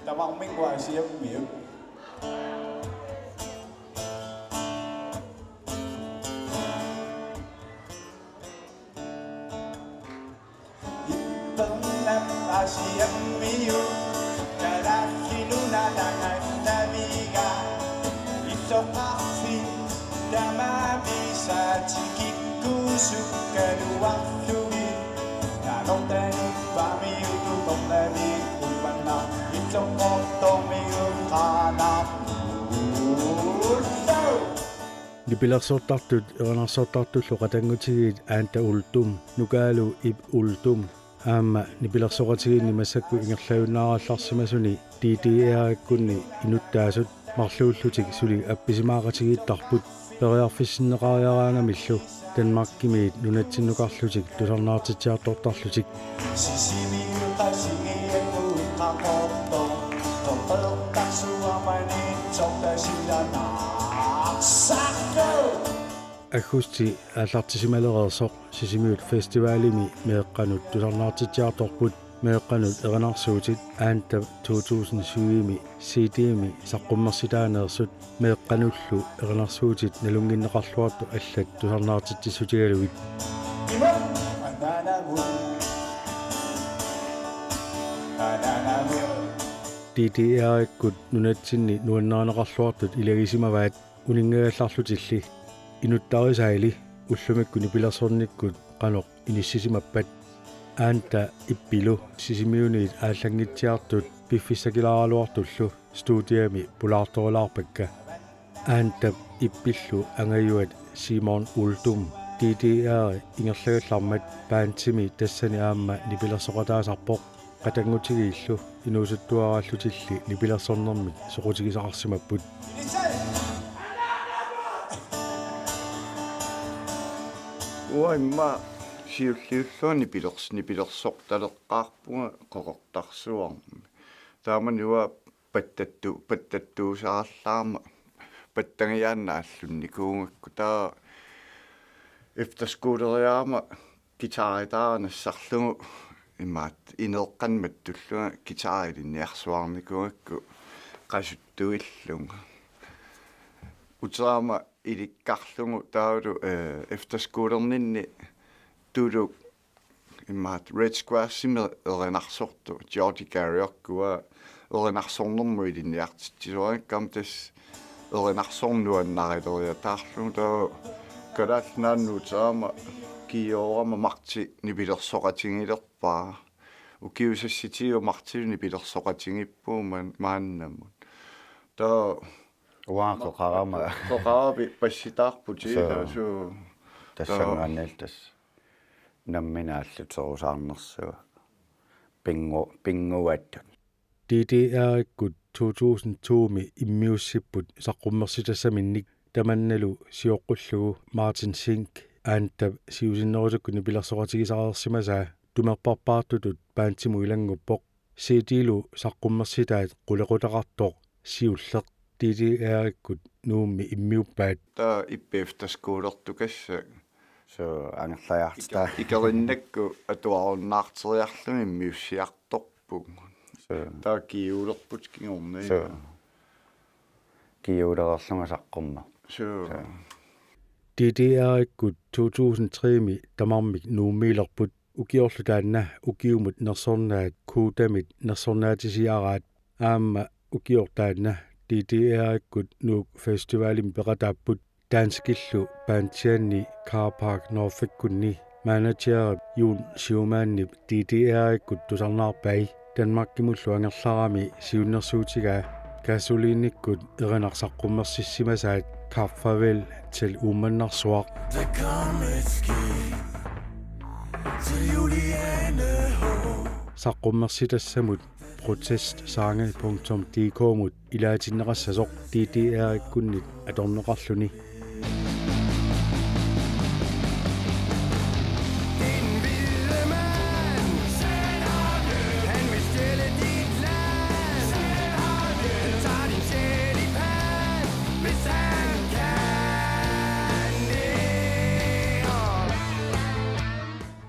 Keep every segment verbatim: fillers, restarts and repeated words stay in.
Tamarmik Aasiammiut. Ippernap Aasiammiut, Kalaallit Nunaata naannaviga, illoqarfik tamarmi saatikikkuusukkaluarlugit, Nanortalimmi Paamiut Upernaviup Uummannaq, Illoqqortoormiut Qaanaarmiut. Nipilersortartut erinarsortartullu qatanngutigiit Aanta Uldum, Nukaalu Ib Uldum, aamma nipilersoqatigiinni massakkut ingerlajunnaarallarsimasuni D D R-ikkunni inuttaasut marluullutik suli appisimaaqatigiittarput, periarfissinneqariaraangamillu Danmarkimiit nunatsinnukarlutik tusarnaartitsiartortarlutik. Sisimiut Qasigiannguit Qaqortoq, Qeqertarsuarmi Maniitsoq Tasiilaq Narsarsuaq. Aggusti aallartisimalereersoq Sisimiut Festivalimi meeqqanut tusarnaartitsiartorput, meeqqanut erinarsuutit Aantap to tusind syv-imi C D-mi saqqummersitaaneersut, meeqqanullu erinarsuutit nalunnginneqarluartut allat tusarnaartitsissutigalugit. D D R-ikkut nunatsinni nuannarineqarluartut ilagisimavaat uninngagallarlutilli. Inuttarisaali ullumikkut nipilersornikkut qanoq inissisimappat. Aanta Ippilu Sisimiuniit aallanngitsiartut piffissakilaaraluartullu studiami pulaartorulaarpakka. Aantap Ippillu angajuat Simon Uldum D D R ingerlagallarmat bandimi tassani aamma nipilersoqataasarpoq. Qatanngutigiillu inuusuttuaraallutilli nipilersornermik soqutigisaqarsimapput. Uanga immaqa siulliullugu nipilers-, nipilersortaleqqaarpunga Qeqertarsuarmi. Taamani uanga pattattu-, pattattuusaarlaarama pattagiaannaq allunnikuugakku, taava efterskoleriarama guitaritaara nassarlugu imaattoq ineeqqanut mattullunga guitar ilinniarsuarnikuugakku qasuttuillunga. Uterama ilikkarlugu taavalu, eh, efterskolerninni Tuluk imaattoq Red Squaresimi erinarsortoq Geordi Garriock uanga erinarsornermut ilinniartitsisorakkit, aamma tassa erinarsorneq nuannarileriataarlugu, taava Kalaallit Nunaannut uterama kioorama Marti nipilersoqatigilerpara. Ukiusassitiiva Martilu nipilersoqatigiippugut maan-, maannamut. Taava uanga Qeqerama. Qeqerama pi-, passitaarputit. Suu. Taava suu. Tassanngaanniillu tassa nammineq aalluterusaarnersunga. Pingu-, pinguattut. D D R-ikkut to tusind to-mi immiussipput saqqummersitassaminnik, tamannalu sioqqullugu Martin Zink Aantap siusinnerusukkut nipilersoqatigisareersimasaa tumerparpaartutut bandimut ilannguppoq. C D-lu saqqummersitaat qulequtaqartoq Siulleq D D R-ikkut Nuummi immiuppaat. Taava Ippi efterskolertukassaq. Suu, angerlajaartitaa. Ika-, ikerinnakku atuarunnaarteriarlugit immiussiartorpugut. Suu. Taava kiolerputit kingorna. Suu. Kiolereerlunga saqqummerpoq. Suu. Suu. D D R-ikkut to tusind tre-mi tamarmik Nuummiilerput. Ukiorlu taanna ukiumut nersornaat Kuutamit nersornaatisiaraat, aamma ukioq taanna D D R-ikkut Nuuk Festivalimi peqataapput. Danskillu bandianni Car Park Northikkunni managerip Jon Schumannip D D R-ikkut tusarnaarpai. Danmarkimullu angerlarami siunnersuutigaa Gasolinikkut erinarsoq saqqummersissimasaat Kap Farvel til Uummannarsuaq. Saqqummersitassamut protestsange punktum D K-mut ilaatinneqassasoq D D R-ikkunnit atorneqarluni.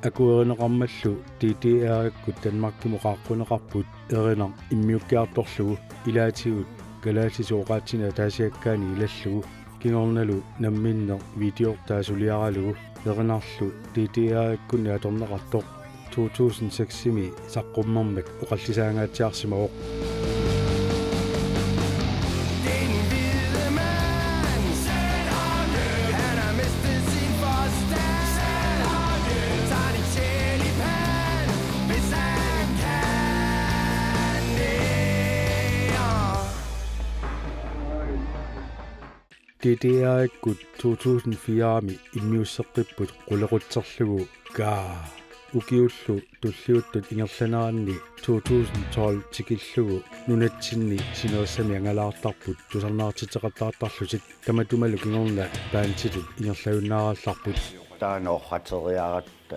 Akuerineqarmallu D D R-ikkut Danmarkimut qaaqquneqarput erinaq immiukkiartorlugu ilaatigut kalaallisut oqaatsinik ataasiakkaanni ilallugu kingornalu namminneq videortaa suliaralugu erinarlu D D R-ikkunni atorneqartoq to tusind seks-imi saqqummermat oqallisaangaatsiarsimavoq. D D R-ikkut to tusind fire-mi immiusseqqipput qulequtserlugu kaa. Ukiullu tulliuttut ingerlaneranni to tusind tolv tikillugu nunatsinni sinerissami angalaartarput tusarnaartitseqattaartarlutik tamatumalu kingorna banditut ingerlajunnaarallarput. Taanna orrateriaratta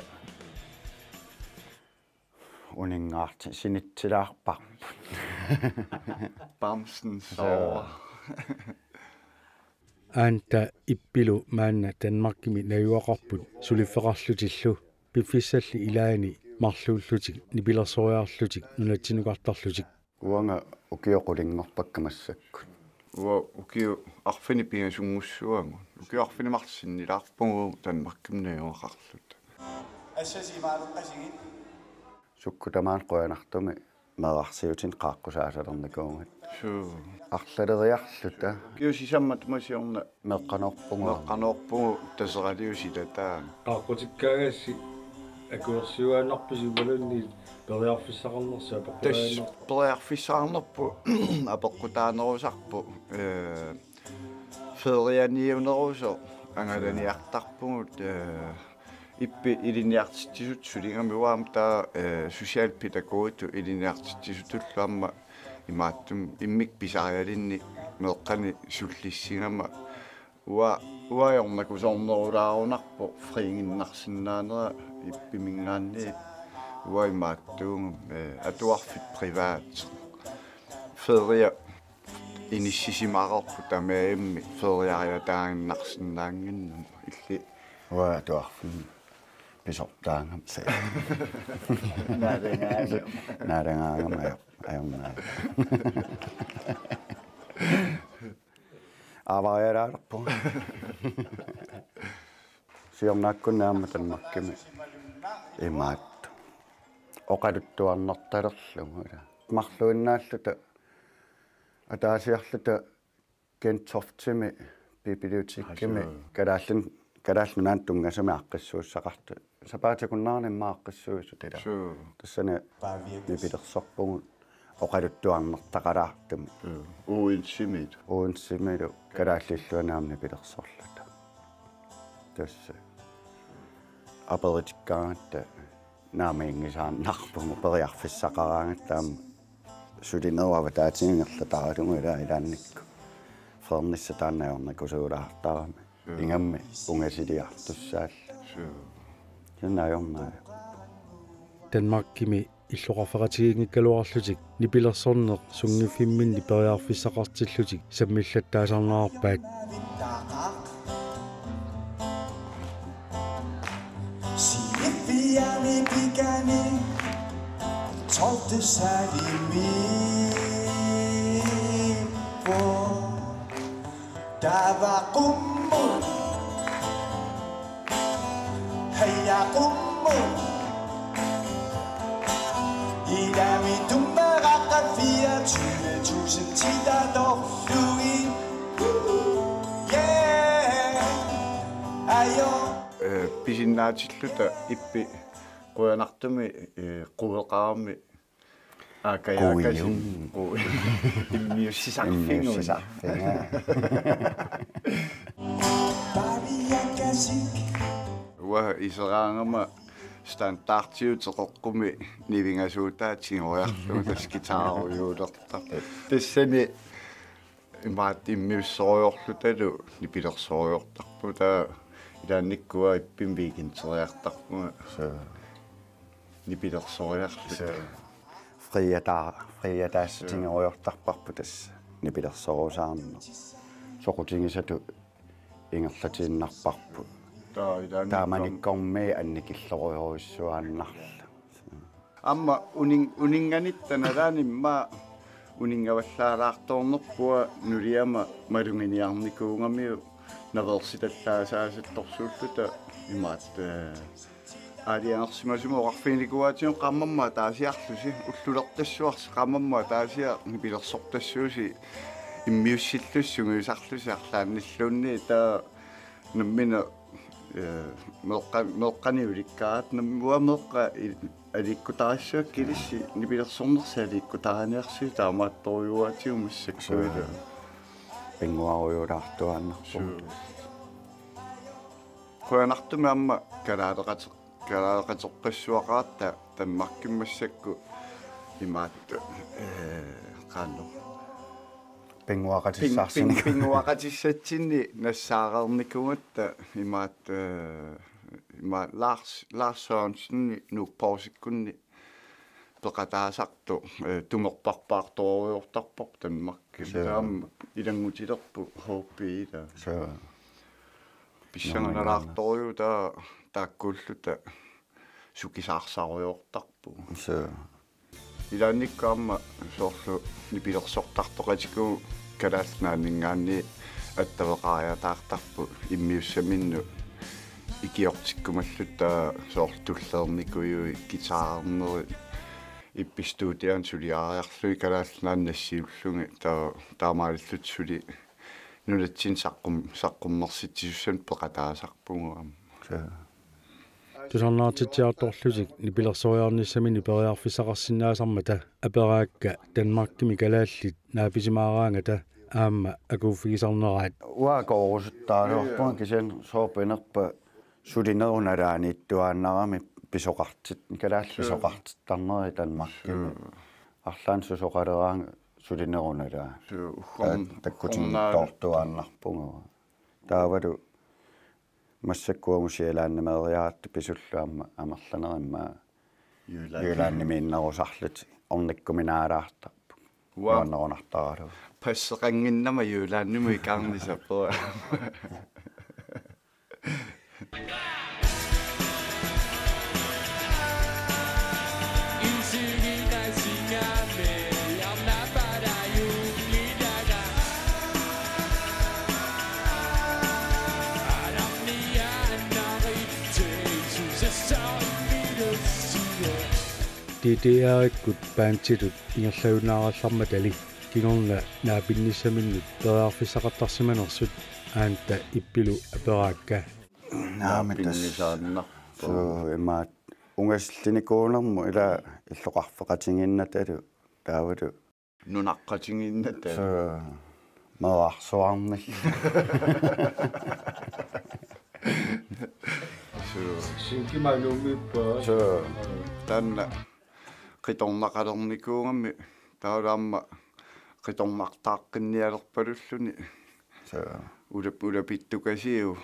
uninngaarti sinitsilaarparput. Bamsen sover. Aanta Ippilu maanna Danmarkimi najugaqarput suliffeqarlutillu piffissalli ilaanni marluullutik nipilersoriarlutik nunatsinnukartarlutik. Uanga ukiut qulinngorpakka massakkut. Uanga ukiut arfineq-pingasunngussuagut. Ukiut arfineq-marluk sinnilaarpugut Danmarkimi najugaqarluta. Assasimaaveqqasigit. Sukkut tamaat qujanartumik meerarsiutinik qaaqqusaasalernikuugatta. Suu. Arlaleriarluta. Ukiut sisamat matuma siorna meeqqanoorpugut. Meeqqanoorpugut Taseraliup silataani. Qaaqqutikkaangassi akuersiuaannarpisi imaluunniit periarfissaqarnersi? Tassa apeqqutaannarpoq periarfissaqarnerput apeqqutaanerusarpoq, ee, ferianiunerusoq angalaniartarpugut, ee, Ippi ilinniartitsisutut suligami uanga aamma taava, ee, socialpædagogitut ilinniartitsisutullu aamma imaattumik immikkut pisarialinnik meeqqanik sullissigama uanga, uanga ajornakusoornerulaarunarpoq friiginnarsinnaanera Ippiminngaanniit uanga imaattuugama, ee, atuarfik privat. Feria inissisimareerpoq tamarmik feriariataaginnarsinnaannginnami illit. Uanga atuarfimmi pisortaagama se. Naalagaagama. Naalagaagama ajo-, ajornaa. Aavarialaalerpunga. Siornaakkunni aamma Danmarkimi imaattoq oqaluttuarnertalerlugu ila. Marluinnaalluta ataasiarluta Gentofte-mi bibliotekimi. Aa, suu. Kalaallit, Kalaallit Nunaannut tunngasumik aaqqissuussaqartut. Sapaatip akunneranut immaqa aaqqissuisut ila. Suu. Tassani nipilersorpugut oqaluttuarnertaqalaartumik. Suu. Odense-miit. Odense-miit. Kalaallit Nunaanni aamma nipilersorluta. Tassa. Aperitikkaangatta naammaginngisaannarpugut periarfissaqaraangatta aamma sulinerup avataatigut ingerlataralugu ila ilaannikkut. Freernissaq taanna ajornakusoorlaartarami. Suu. Ingammik ungasiliartussaalluta. Suu. Kisianni ajornaa. Danmarkimi illoqarfeqatigiinngikkaluarlutik nipilersorneq sunngiffimminni periarfissaqartillutik sammillattaasarnerarpaat. Siliffiani pikani tolvte salimi po. Tava qummut. Heija qummut. Ilami tummeraqqa fireogtyve tusind titatorlugit. Yeah. Ajo. Ee, pisinnaatilluta Ippi qujanartumik, ee, queqarami. Aa, Kaja Kuium. Kasin. Ku-, immiussisarfigut. Immiussisarfigut. Uanga iseraangama standardiuteqeqqumi nivingasuutaa tigoriarlugu tassa guitarujuulertarpoq. Tassani imaattoq immiussorujoorlutalu nipilersorujoortarpugut, taava ilaannikkut Ippimi weekenderiartarpunga. Suu. Nipilersoriarluta. Suu. Friata-, friataassutigoriortarparput tassa nipilersorusaarneq. Soqutigisatut ingerlatiinnarparput. Taa ilaanni taamanikkormiit annikillorujussuaannarlugu. Aamma unin-, uninnganitta nalaanimma uninngavallaalaartornerpua nuliama maluginiarnikuugamiuk naveersitallaassaasattorsuulluta imaattoq, eh, aalajangersimasumik oqarfiginikuuaatigut qaammammut ataasiarlusi, ullulertassuarsi qaammammut ataasiaq nipilersortassuusi immiussillusi sungiusarlusi arlaannilluunniit taava nammineq, eh, meeqqa-, meeqqani ulikkaat nammineq uanga meeqqat i-, aliikkutarissuakka ilissi nipilersornersi aliikkutaarniarsi taamaattorujuaatigut massakkuila. Suu. Pinnguarujulaartuaannarpoq. Suu. Qujanartumik aamma kalaaleqateq-, kalaaleqateqqissuaqaratta Danmarkimi massakkut imaattoq, eh, qanoq. Pinnguaqatissarsinik. Pin-, pin-, pinnguaqatissatsinnik nassaareernikuugatta imaattoq, eh, imaattoq Lars, Lars Sørensen Nuuk Poorsikkunni peqataasartoq, eh, tumerparpaartorujoortarpoq Danmarkimi. Suu. Taama ilanngutilerpoq H P-ip taava. Suu. Pissanganalaartorujuuvoq taava taakkuulluta sukisaarsarujoortarpugut. Suu. Ilaannikkut aamma soorlu nipilersortartoqatigut Kalaallit Nunaanninngaanniit attaveqariataartarput immiussaminnut ikiortikkumalluta soorlu tulleernikujuit, guitarnerit, ippissaq studiani suliariarlugit Kalaallit Nunaannut nassiullugit, taa-, taamaalilluta suli nunatsinni saqqum-, saqqummersitsisussamik peqataasarpugut aamma. Suu. Tusarnaartitsiartorlutik nipilersoriarnissaminnut periarfissaqarsinnaasarmata aperaakka Danmarkimi kalaallit naapisimaaraangata aamma akuuffigisarneraat. Uanga koorusuttaraluarpunga kisianni soorupinerpa sulinerup nalaaniittuaannarami pisoqartit-, kalaallit pisoqartittarnerit Danmarkimi. Suu. Arlaannik susoqaleraangat sulinerup nalaani. Suu, uggorn-, taava takkutinngitsoortuaannarpunga. Taavalu massakkut uagut Sjællandimiittut pisullu aamma amerlanerit immaqa Jylland. Jyllandimiinnerusarlutik ornikkuminaalaartarput. Uanga nuannerunartaralugu. Passeqannginnama Jyllandimut ikaarnissaa. D D R-ikkut banditut ingerlajunnaarallarmatali kingorna naapinnissaminnut periarfissaqartarsimanersut Aanta Ippilu aperaakka. Naamik tassa. Naapinnisaannarpoq. Suu, imaattoq ungasillinikuunermut ila illoqarfeqatigiinnatalu taavalu nunaqqatigiinnatalu. Suu, meerarsuarnillu. Suu. Sinkimaanuummiippa. Suu. Taanna qitornaqalernikuugami taavalu aamma qitornartaaqqinnialerpalulluni. Suu. Ulap-, ulapittukasiuvoq.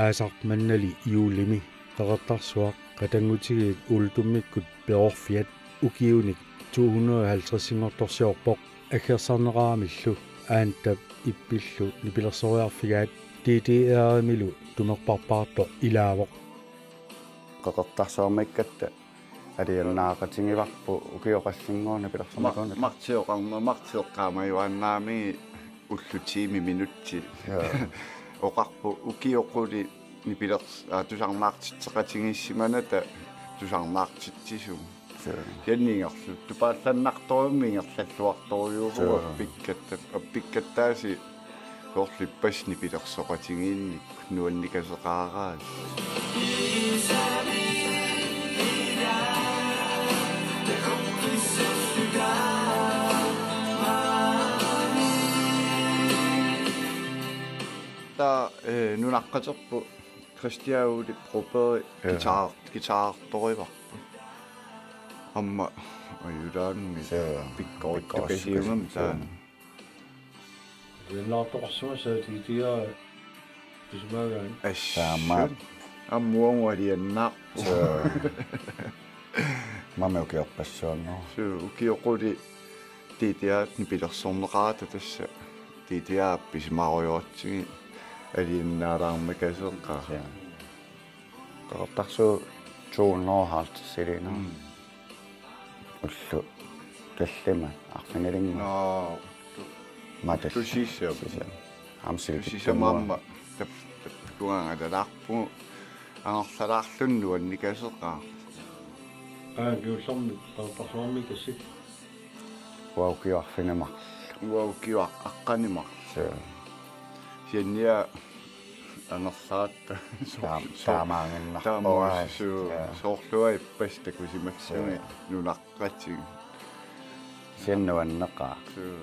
Aasaq mannali juulimi Qeqertarsuaq qatanngutigiit Uldummikkut perorfiat ukiunik to hundrede og halvtreds-inngortorsiorpoq aggersarneqaramillu Aantap Ippillu nipilersoriarfigaat D D R-imilu tumerparpaartoq ilaavoq. Qeqertarsuarmiikkatta alianaaqatigivarput ukiut qallunnguit nipilersornikuunnata. Ma-, martioqarna-, martioqqaamajuaannaami ullut tiimi minutsit. Jaa. Oqarpoq ukioq quli nipilers-, aa, tusarnaartitseqatigiissimanata tusarnaartitsisugut. Suu. Kisianni ingerlattupaallannartorujussuarmik ingerlalluartorujussuuvoq. Suu. Appikkatta-, appikkattaasi soorlu ippassaq nipilersoqatigiinnik nuannikaseqaaraat. Taava, eh, nunaqqaterput Christian Olip Broberg. Jaa. Guitar-, guitarertorivarput. Aamma ajulaanni. Suu. Pikkoristukasiugami. Pikkoristukasiugami taanna. Suu. Uinnaartoqarsimasup D D R Assut. Taamaat. Aamma uagut aliannaarpugut. Suu. Maani ukiorpassuarnut. Suu, ukioq quli D D R nipilersorneqarata tassa D D R-ip appisimaarutsigit aliannaalaarnikuusoqaaq. Suu. Qeqertarsuup to hundrede og halvtreds-iliinnaq. Mm. Ullut tallimat arfinilimmik. Nå. Matal. Tusisam. Tusisam. Amsil tusisam tusisam aamma. Tap-, tap-, kuanga talarpu. Angerlalaarluni nuannikuusoqaaq. Aa, kiullermi, Qeqertarsuarmi kassi. Uanga ukioq arfineq-marluk. Uanga ukioq aqqaneq-marluk. Suu. Kisianni angerlaaratta. Taam-, soorlu-, taamaaginnarpoq. Taamaassu-, suu, suu. Soorlu ippassaq takusimassagit. Suu. Nunaqqatigut. Kisianni nuanneqaaq. Suu.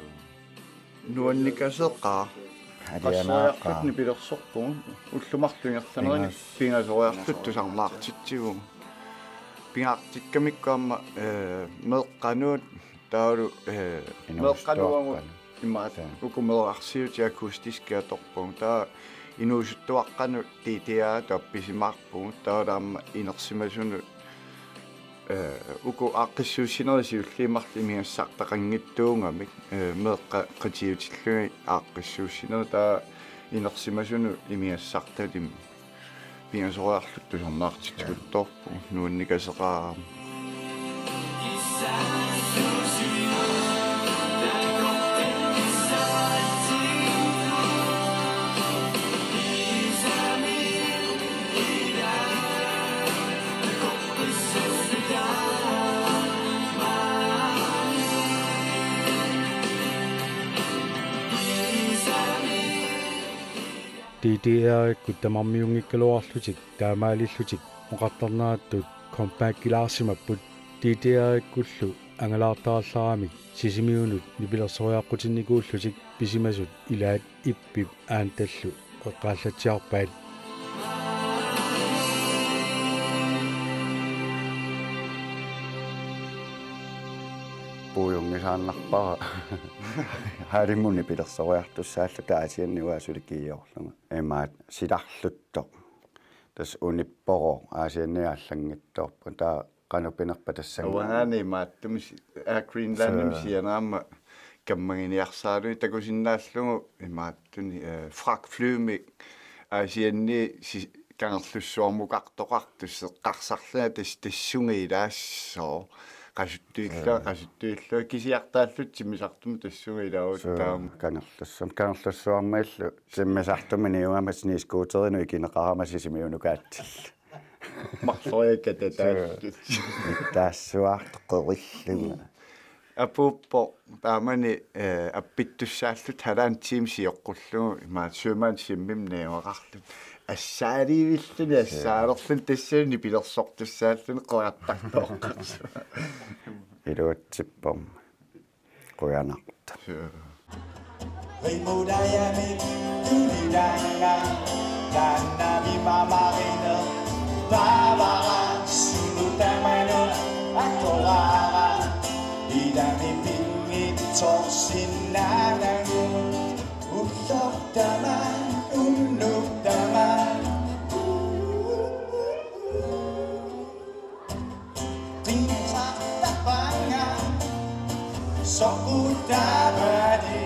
Nuannikuusoqaaq. Alianaaqaaq. Qasseriarluta nipilersorpugut. Ullut marluk ingerlanerini. Pingas-. Pingasoriarluta tusarnaartitsivugut. Pingaartikkamikku aamma, eh, meeqqanut taavalu, eh, inuusuttuaqqanut. Meeqqanut uagut imaat. Suu. Uku meerarsiutit akustiskit atorpagut. Taava inuusuttuaqqanut D D R-tut appisimaarpugut. Taavalu aamma inersimasunut, eh, uku aaqqissuussinerit siulliit marluk imigassartaqanngitsuugamik, eh, meeqqat qitiutillugit aaqqissuussinerit, taava inersimasunut imigassartalimmik. Pingasoriarluta tusarnaartitsikutsoorpugut, nuannikuusoqaaq. D D R-ikkut tamarmiunngikkaluarlutik taamaalillutik oqartarnerattut comeback-ilaarsimapput. D D R-ikkullu angalaartarallaramik Sisimiunut nipilersoriaqqutinnikuullutik pisimasut ilaat Ippip Aantallu eqqaallatsiarpaat. Puiunngisaannarpara. Halimut nipilersoriartussaalluta Aasianni uanga suli kiiorlunga. Imaat silarluttoq. Tassa unipporoq Aasianni allanngitsoorpoq. Taava qanoq pinerpa tassannga. Uangaana imaattumik si-, Air Greenlandimi. Suu. Sianerama kammaginiarsaralugit takusinnaallugu imaattuni, eh, fragtflymik Aasianni si-, Kangerlussuarmukartoqartoq eqqarsarlunga tas-, tassunga ilaassooq. Qasuttuillunga, suu, qasuttuillunga kisiartaalluta timmisartumut tassunga ilaavugut. Suu, taama. Kangerlussum-, Kangerlussuarmiillu timmisartumut niugama snescooterinik ikineqarama Sisimiunukaatsilluta. Marloriakkat tataallutik. Suu. Taassuartoq qerillugu. Apuuppoq taamani, eh, appittussaalluta halvanden time sioqqullugu imaat sømandshjemmimik najugaqarluta. Assaaliivilluni, suu, assaalerluni tassani nipilersortussaalluni qerattartooqqarsua. Iluatsippoq. Qujanartumik. Suu. Rimudajamik tunilanga, taannami mamarina, paavara sunu tamanut atorara, ilami pinngitsoorsinnaanagu, ulloq tamaat, unnuk tamaat. Qinersartarpanga soqutaavali.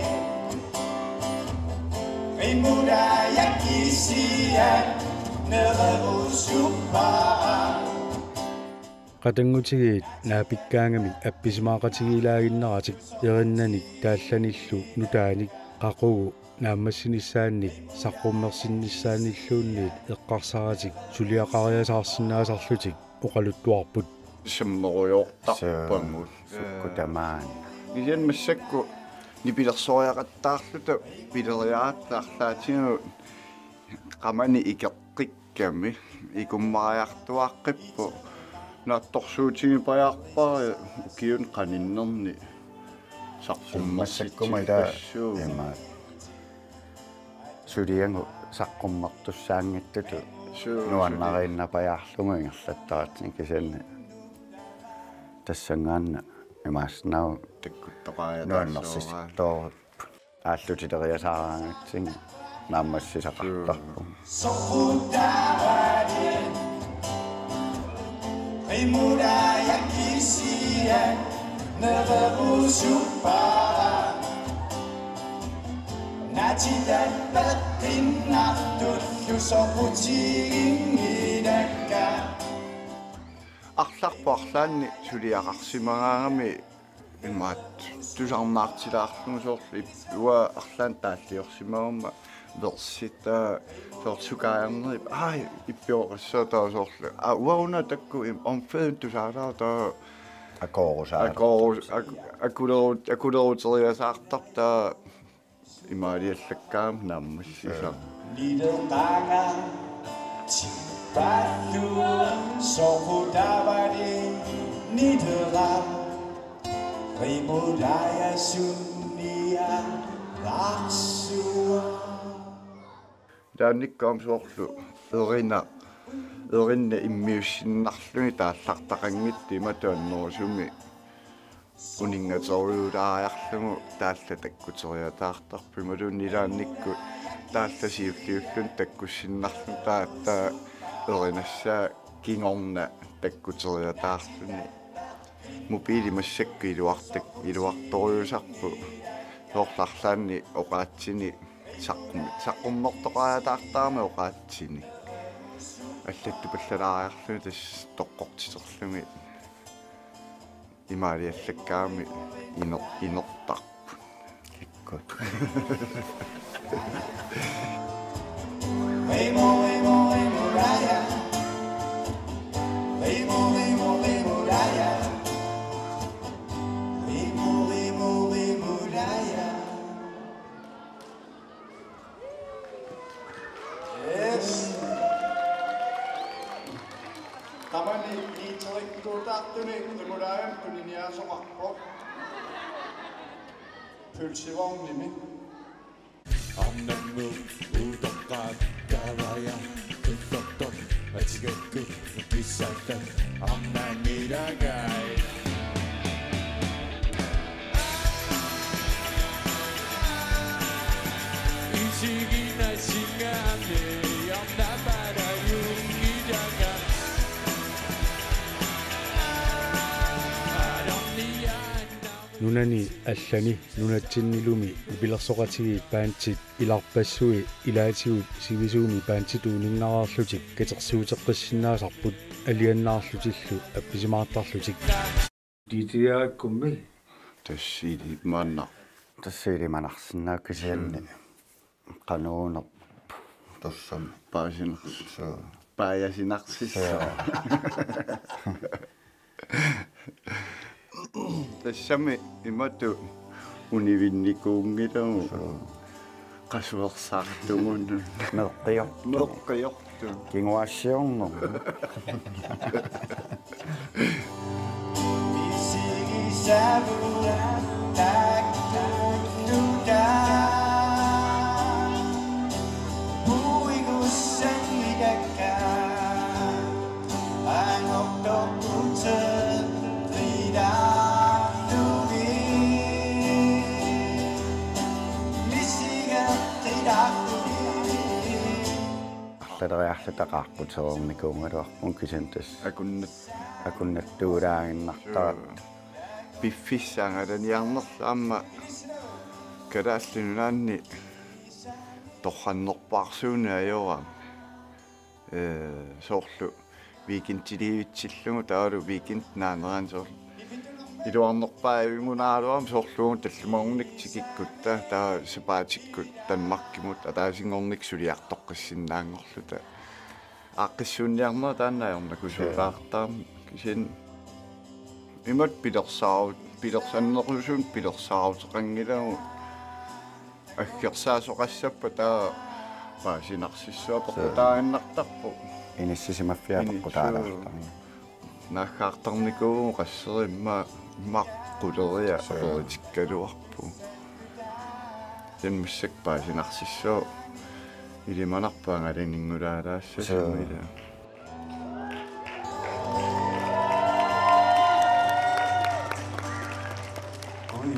Rimudajak kisiat nererusuppara. Qatanngutigiit naapikkaangamik appisimaaqatigiilaaginnaratik erinnanik taallanillu nutaanik qaqugu naammassinissaannik saqqummersinnissaannilluunniit eqqarsaratik suliaqariasaarsinnaasarlutik oqaluttuarput. Sammerujoortarpagut. Suu, sukkut tamaat. Kisianni massakkut nipilersoriaqattaarluta pileriaratta arlaatigut qamani ikeqqikkami ikummariartuaqqippoq. Naatsorsuutigipajaarpara ukiuni qaninnerni saqqummersitsippassuugut. Massakkut ima ila imaat. Suliagut saqqummertussaanngitsutut. Suu, nuannariinnapajaarlugu ingerlattaratsinni kisianni tassanngaannaq imaassinnaavoq takkuttoqariataarsuugaa. Nuannersisittoorput. Aallutileriasaaraangatsigit. Naammassisaqartarpoq. Soqutaavali rimulaja kisiat nererusuppara. Naatitat peqqinnartullu soqutiginngilakka. Arlarput arlaanni suliaqarsimagaangami imaattoq tusarnaartilaarlugu soorlu ip-, uanga arlaannik taalliorsimagama versita soorlu sukaajarnerit, ai, ippioqassaaq taava soorlu. Aa, uanga una taakku im-, omkvædini tusaalaartoq. Akorusaaq. Akoru-, ak-, akuleru-, akuleruteriasaartarpoq taava imaaliallakkaangama naammassisaq. Nilerpaanga tippallu soqutaavali nilera rimulaja sunnialaarsuaq. Taannikkaam soorlu erinaq, erinaq immiussinnarluni taallartaqanngitsoq imatut annerusumik uninngaterujulaajarlugu taallat takkuteriataartarput imaluunniit ilaannikkut taallat siulliulluni takkussinnarluni taava erinassaa kingorna takkuteriataarluni. Mobiili massakkut iluartak-, iluartorujussuusarput soorlu arlaanni oqaatsini saqqum-, saqqummertoqaataartarami oqaatsini. Allattupallaariarluni tassa toqqortiterluni. Imaaliallakkaangami iner-, inertarput. Kikkut. Yes. Tamanna niitserikkuutaartuni rimulaajamik tuniniaasoqarpoq. Pølsevognimi. Arnammu utoqqaat kaavaja ullortoq atigakku pissallat arnangilagai. Nunani allani nunatsinnilumi nipilersoqatigiit bandit ilarpassui ilaatigut sivisuumik banditut uninngareerlutik katersuuteqqissinnaasarput alianaarlutillu appisimaartarlutik. D J-kkummi. Tassa ilimanaq. Tassa ilimanarsinnaavoq kisianni. Qanuunerpoq. Tassami. Paasinersoq. Suu. Paajasinarsissaaq. Suu. Tassami imatut univinnikuunngilagut. Suu. Qasuersaartugut. Meqqiortut. Meqqiortut. Kinguaassiorneq. Arlaleriarluta qaaqqutereernikuugaluarpugut kisianni tassa. Akunnat-, akunnattuulaaginnartaratta. Piffissaq angalaniarnerlu aamma Kalaallit Nunaanni torrannerpaarsuuneq ajoraami. Ee, soorlu weekendiliivitsillugu taavalu weekend naanerani soorlu iluarnerpaajunngilaaraluarami soorlu uagut tallimanngornikkut tikikkutta taava sapaatikkut Danmarkimut ataasinngornikkut suliartoqqissinnaanngorluta. Aaqqissuunniarnera taanna ajornakusoqaartarami kisianni imatut pilersaaru-, pilersannerusunik pilersaaruteqanngilagut. Aggersaasoqassappat taava paasinarsissuaq peqqutaaginnartarpoq. Inissisimaffiat peqqutaalaartarpoq. Naaggaartarnikuuvugut qasseri immaqa, immaqa quleriat. Suu. Quleritikkaluarpugut. Taanna massakkut paasinarsissuaq ilimanarpoq angalaninngulaalaassasut. Suu. Ila. Oi.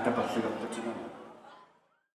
Taperlulerput.